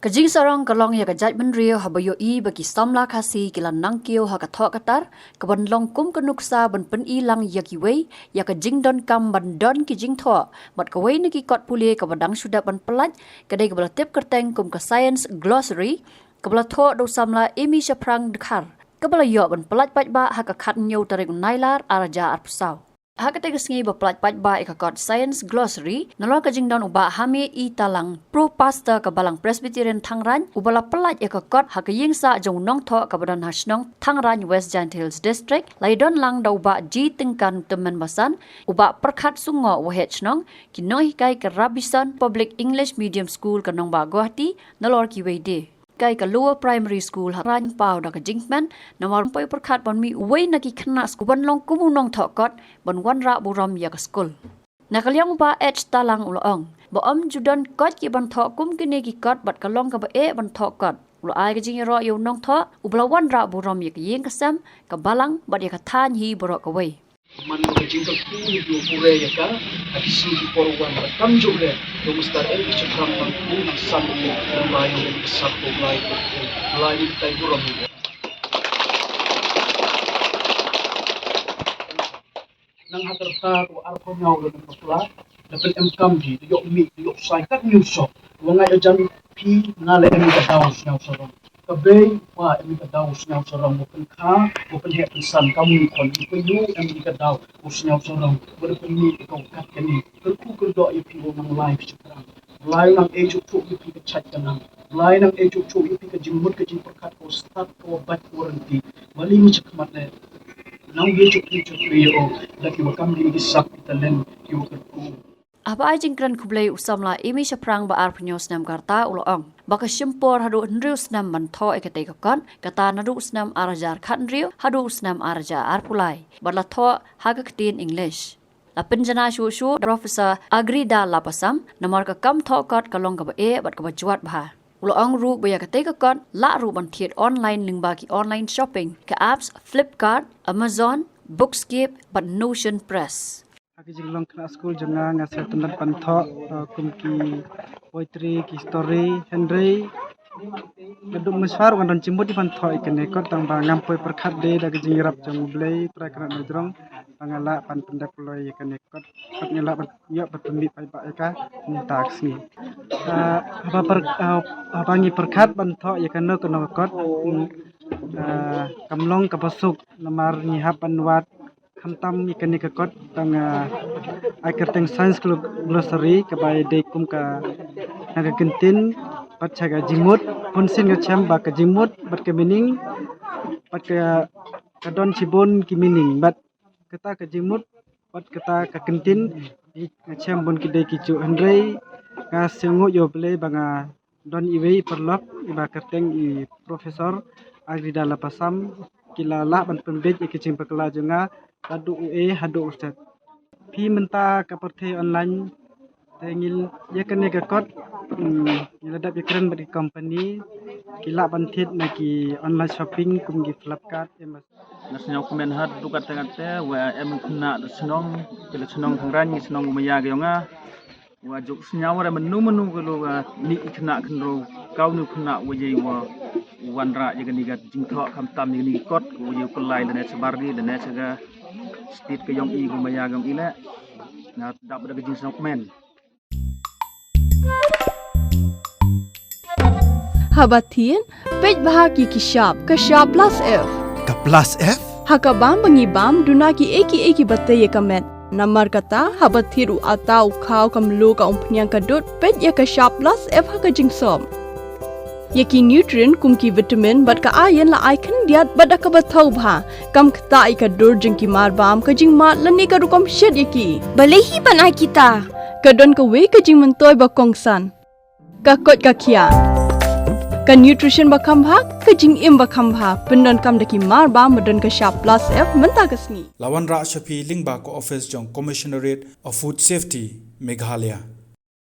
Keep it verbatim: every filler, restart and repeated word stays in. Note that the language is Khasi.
Ka jingsarong ka long ïa ka jaitbynriew haba ïohi ba ki samla Khasi ki la nang kiew ha ka thoh ka tar, kaban long kum ka nuksa ban pyni lang ïa kiwei ïa ka jingdonkam ban don ki jingthoh. Bad kawei na ki kot pule kaba dang shu dep ban pyllait ka dei kaba la tip kyrteng kum ka Science Glossary, kaba la thoh da u samla Amy Shaphrang Dkhar, kaba la ïoh ban pyllait paidbah ha ka khathynñiew tarik u Nailar ar hajar arphew saw. Ha katei ka sngi ba pyllait paidbah ïa ka kot Science Glossary nalor ka jingdon u Bah Hame E Talang, Pro Pastor ka Balang Presbyterian Thangraiñ, uba la pyllait ïa ka kot ha ka ïing sah jong u nongthoh kaba don ha shnong Thangraiñ, West Jaintia Hills District, la ïadon lang da u Bah G Tyngkan Tymmen Basan, u Bah Pyrkhat Sungoh, Waheh Shnong, ki nonghikai ka Robinson Public English Medium School ka nongbah Guwahati, nalor kiwei de. Kai ka Lower Primary School ha Rainpaw da ka jingkmen namar poi pyrkhat ban mih uwei na ki khynnah skul ban long kum u nongthoh kot ban wanrah burom ïa ka skul. Na ka liang u Bah H Talang u la ong ba ym ju don koit ki ban thoh kum kine ki kot bad ka long kaba eh ban thoh kot. U la ai ka jingïaroh ïa u nongthoh uba la wanrah burom ïa ka ïing ka sem, ka balang bad ïa ka thaiñ hi baroh kawei. Man ka jingkyrkhu ïa u pure ïa ka, ha ki sngi ki por wan, bad kam juh re, u Mister M H Shaphrang Mangku nang sam ïa u, nang lai ïa u, nang sap u, lai ïa u, lai ïa u, tai burom ïa u. Nang ha ka rta ka arphew hynñiew, da nang ka pla, da pyn em kam hi, da ïoh mih, da ïoh sai, kat ñiewsok. Wa nga ïa jan phi, nga la em ïa ka daw sñiaw sarong. Ka bei, wa em ïa ka daw sñiaw sarong, wa pynkha, wa pynheh pynsan, kam u khon, wa pynïoh em ïa ka daw, u sñiaw sarong, wa da pynmih ïa ka kat kani, kyrkhu kyrdoh ïa phi wa nang lai phi Shaphrang. Blei nang eh chuh chuh ïa phi ka chait ka nang. Blei nang eh chuh chuh ïa phi ka jingmut ka jingpyrkhat ka stad ka wa bait ka wa rynti. Mali ngi cha khmat ne. Nang eh chuh chuh chuh ïa o. Da ki wa kam ki ki sak ki talent ki wa kyrkhu. Haba ai jingkren khublei u samla Amy Shaphrang ba arphew hynñiew snem ka rta u la ong ba ka shim por haduh hynriew snem ban thoh ïa katei ka kot, kata naduh u snem ar hajar khathynriew haduh u snem ar hajar arphew lai. Bad la thoh ha ka ktien English. La pynjanai shuh shuh da Professor Agrida Lapasam, namar ka kam thoh kot ka long kaba eh bad kaba jwat bha. U la ong ruh ba ïa katei ka kot lah ruh ban thied online lyngba ki online shopping, ka apps Flipkart, Amazon, Bookscape bad Notion Press. Ha ka jinglong khynnah skul jong nga, nga sngewtynnat ban thoh, uh, kum ki poetry, ki story, hynrei naduh mynshwa ruh nga don jingmut ban thoh ïa kane kot, tang ba ngam poi pyrkhat de, da ka jingïarap jong U Blei, Trai Kynrad Nongïalam, ba nga lah ban pyndep kloi ïa kane kot, kot nga lah ban ïoh ban pynmih paidbah ïa ka mynta ka sngi. Ah, haba pyr-, ah, haba ngi pyrkhat ban thoh ïa kano kano ka kot, mm, ah, kam long kaba suk namar ngi hap ban wad khamtam ïa kane ka kot, tang, ah, ai kyrteng Science Glo-, Glossary, kaba ïadei kum ka, na ka kyntien bad sha ka jingmut, bunsien nga shem ba ka jingmut bad ka meaning bad ka, ka don shibun ki meaning, bad kata ka jingmut bad kata ka kyntien, nga shem bun ki dei ki juh, hynrei nga sngewnguh ïa U Blei ba nga don iwei i paralok iba kyrteng i Professor Agrida Lapasam, ki la lah ban pynbeit ïa ka jingbakla jong nga, haduh u A haduh u Z. Phi, mynta ka pyrthei online, te ngi ïa kane ka kot, mm, ngi la dep ïakren bad ki company, ki lah ban thied na ki online shopping kum ki Flipkart, Amazon. Nga sngewkmen haduh katta katta, wa em khynnah da shnong, ki la shnong Thangraiñ, ngi shnong Umaya ka jong nga. Wa juk sñiaw re mynno mynno ka lo, ah, ni i khynnah khynraw, kaw ni khynnah wa jai wa wanrah ïa kani ka jingthoh khamtam ïa kani ka kot, wa jai u kyllai lane shabar ri lane sha ka state ka jong i, ka Umaya ka jong i le. Nga dap da ka jingsngewkmen. Haba thied, peit bha ki ki shap, ka shap plus F. Ka plus F? Ha ka bam ba ngi bam, duna ki ei ki ei kiba tei ïa ka met. Namar kata, haba thied u atta, u khaw, ka mluh, ka umphniang, ka dud, peit ïa ka shap plus F ha ka jingsop. Ïa ki nutrient kum ki vitamin bad ka iron la ai khyndiat bad da kaba thaw bha. Kam ktah ïa ka dur jong ki marbam, ka jingmad lane ka rukom shet ïa ki. Balei hi ban ai kita? Ka don kawei ka jingmyntoi ba kongsan. Ka koit ka khiah. Ka nutrition ba kham bha, ka jingim ba kham bha. Pyndonkam da ki marbam ba don ka shap plus F mynta ka sngi. La wanrah sha phi lyngba ka office jong Commissionerate of Food Safety, Meghalaya.